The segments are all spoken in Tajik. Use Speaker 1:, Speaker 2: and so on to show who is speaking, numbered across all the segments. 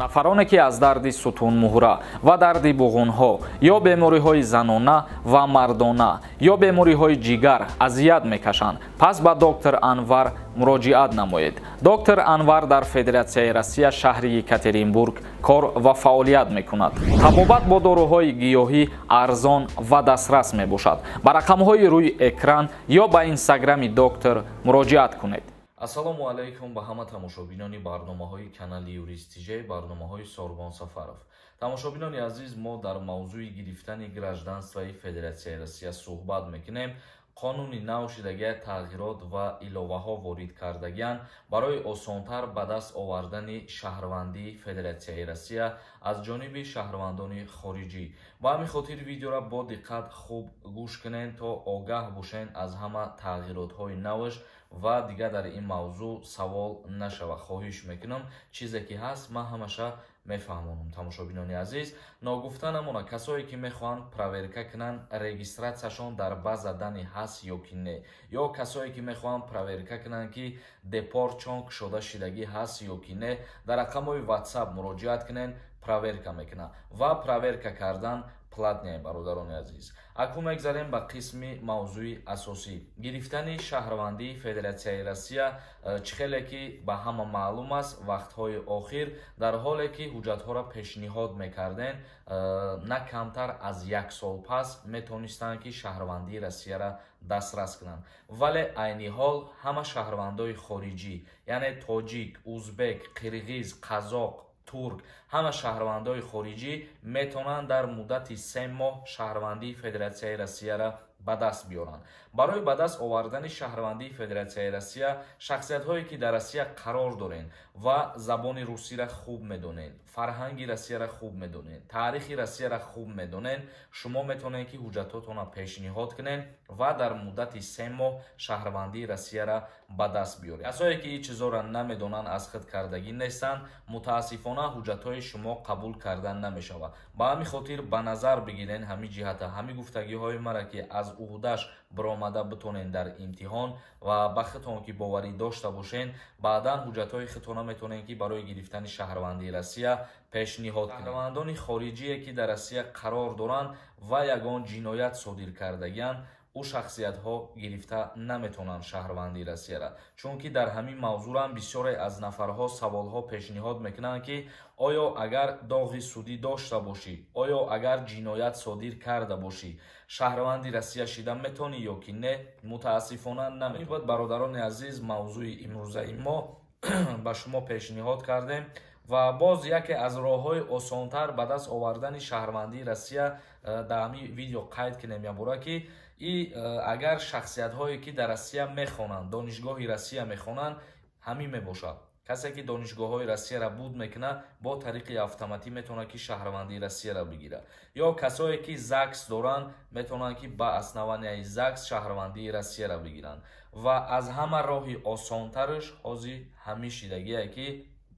Speaker 1: Нафароне ки аз дарди сутунмуҳра ва дарди буғунҳо ё бемориҳои занона ва мардона ё бемориҳои ҷигар азият мекашанд, пас ба доктор Анвар муроҷиат намоед. Доктор Анвар дар Федератсияи Россия, шаҳри Екатеринбург кор ва фаъолият мекунад. Табобат бо доруҳои гиёҳӣ арзон ва дастрас мебошад. Ба рақамҳои рӯи экран ё ба инстаграми доктор муроҷиат кунед.
Speaker 2: Ассалому алайкум ба ҳама тамошобинони барномаҳои канали Юрист ТЖ, барномаҳои Сорбон Сафаров. Тамошобинони азиз, мо дар мавзӯи гирифтани гражданствои Федератсияи Россия суҳбат мекунем. Қонуни нав шудагия тағйирот ва иловаҳо ворид кардагиянд барои осонтар ба даст овардани шаҳрвандии Федератсияи Россия аз ҷониби шаҳрвандони хориҷӣ. Ба ҳамин хотир видеоро бо диққат хуб гӯш кунед, то огаҳ бошед аз ҳама тағйиротҳои навш ва дигар дар ин мавзӯъ савол нашава. Хоҳиш мекунам, чизе ки ҳаст, ман ҳамаша мефаҳмонам. Тамошобинони азиз, ногуфта намона, касое ки мехоҳанд проверка кунанд регистратсияшон дар база данных ҳаст ё ки не, ё касое ки мехоҳанд проверка кунанд, ки депортшон кушода шидагӣ ҳаст ё ки не, дар рақамҳои WhatsApp муроҷиат кунед, проверка мекунад ва проверка кардан платный. Бародарони азиз, акнун мегзарем ба қисми мавзӯи асосӣ: гирифтани шаҳрвандии Федератсияи Россия. Чӣ хеле ки ба ҳама маълум аст, вақтҳои охир, дар ҳоле ки ҳуҷҷатҳоро пешниҳод мекардем, на камтар аз як сол пас метонистанд, ки шаҳрвандии Россияро дастрас кунанд. Вале айни ҳол ҳама шаҳрвандои хориҷӣ, яъне тоҷик, узбек, қирғиз, қазоқ, турк, ҳама шаҳрвандои хориҷӣ метавонанд дар муддати 3 моҳ шаҳрвандии Федератсияи Россияро ба даст биёранд. Барои ба даст овардани шаҳрвандии Федератсияи Россия, шахсиятҳое ки дар Россия қарор доред ва забони русиро хуб медонед, фарҳанги Россияро хуб медонед, таърихи Россияро хуб медонед, шумо метавонед, ки ҳуҷҷатҳотонро пешниҳод кунед ва дар муддати 3 моҳ шаҳрвандии Россияро ба даст биёред. Касое ки ин чизҳоро намедонанд, аз худ кардагӣ нестанд, мутаассифона, ҳуҷҷатҳои шумо қабул карда намешавад. Ба ҳамин хотир ба назар бигирен ҳамин ҷиҳата, ҳамин гуфтагиҳои мара, ки аз уҳдаш баромада битонед дар имтиҳон ва ба худтон ки боварӣ дошта бошед, баъдан ҳуҷҷатҳои худтона метавонед, ки барои гирифтани шаҳрвандии Россия пешниҳод кунед. Шаҳрвандони хориҷие ки дар Россия қарор доранд ва ягон ҷиноят содир кардагианд, ӯ шахсиятҳо гирифта наметавонанд шаҳрвандии Россияро, чунки дар ҳамин мавзӯрам бисёре аз нафарҳо саволҳо пешниҳод мекунанд, ки оё агар доғи судӣ дошта бошӣ, оё агар ҷиноят содир карда бошӣ, шаҳрванди Россия шида метавонӣ ё ки не? Мутаассифона, наметавонӣ. Бародарони азиз, мавзӯи имрӯзаи мо ба шумо пешниҳод кардем ва боз яке аз роҳҳои осонтар ба даст овардани шаҳрвандии Россия дар ҳамин видео қайд кунем ябора, ки и агар шахсиятҳое ки дар Россия мехонанд, донишгоҳи Россия мехонанд, ҳамин мебошад. Касе ки донишгоҳҳои Россияро буд мекунад, бо тариқи автоматӣ метавонад, ки шаҳрвандии Россияро бигирад, ё касое ки ЗАГС доранд, метавонанд, ки ба основанияи ЗАГС шаҳрвандии Россияро бигиранд. Ва аз ҳама роҳи осонтараш ҳозир ҳамин шидагие, ки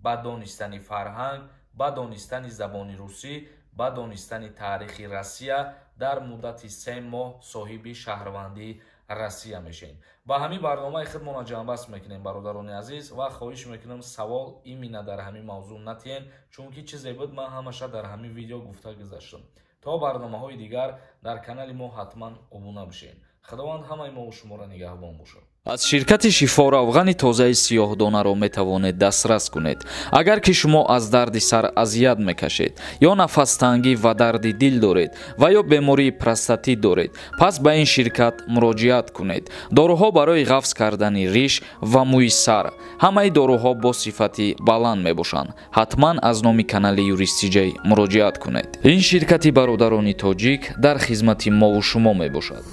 Speaker 2: ба донистани фарҳанг, ба донистани забони русӣ, ба донистани таърихи Россия дар муддати 3 моҳ соҳиби шаҳрвандии Россия мешавем. Ба ҳамин барномаи худмона ҷамъбаст мекунем, бародарони азиз, ва хоҳиш мекунам, савол именно дар ҳамин мавзӯъ натиҳен, чунки чизе буд, ман ҳамаша дар ҳамин видео гуфта гузаштам. То барномаҳои дигар дар канали мо ҳатман обуна бишед. Худованд ҳамаи мову шуморо нигаҳбон бошад.
Speaker 1: Аз ширкати Шифо равғани тозаи сиёҳдонаро метавонед дастрас кунед. Агар ки шумо аз дарди сар азият мекашед ё нафастангӣ ва дарди дил доред ва ё бемории простатит доред, пас ба ин ширкат муроҷиат кунед. Доруҳо барои ғафз кардани риш ва мӯи сар, ҳамаи доруҳо бо сифати баланд мебошанд. Ҳатман аз номи канали Юрист ТЖ муроҷиат кунед. Ин ширкати бародарони тоҷик дар хизмати мову шумо мебошад.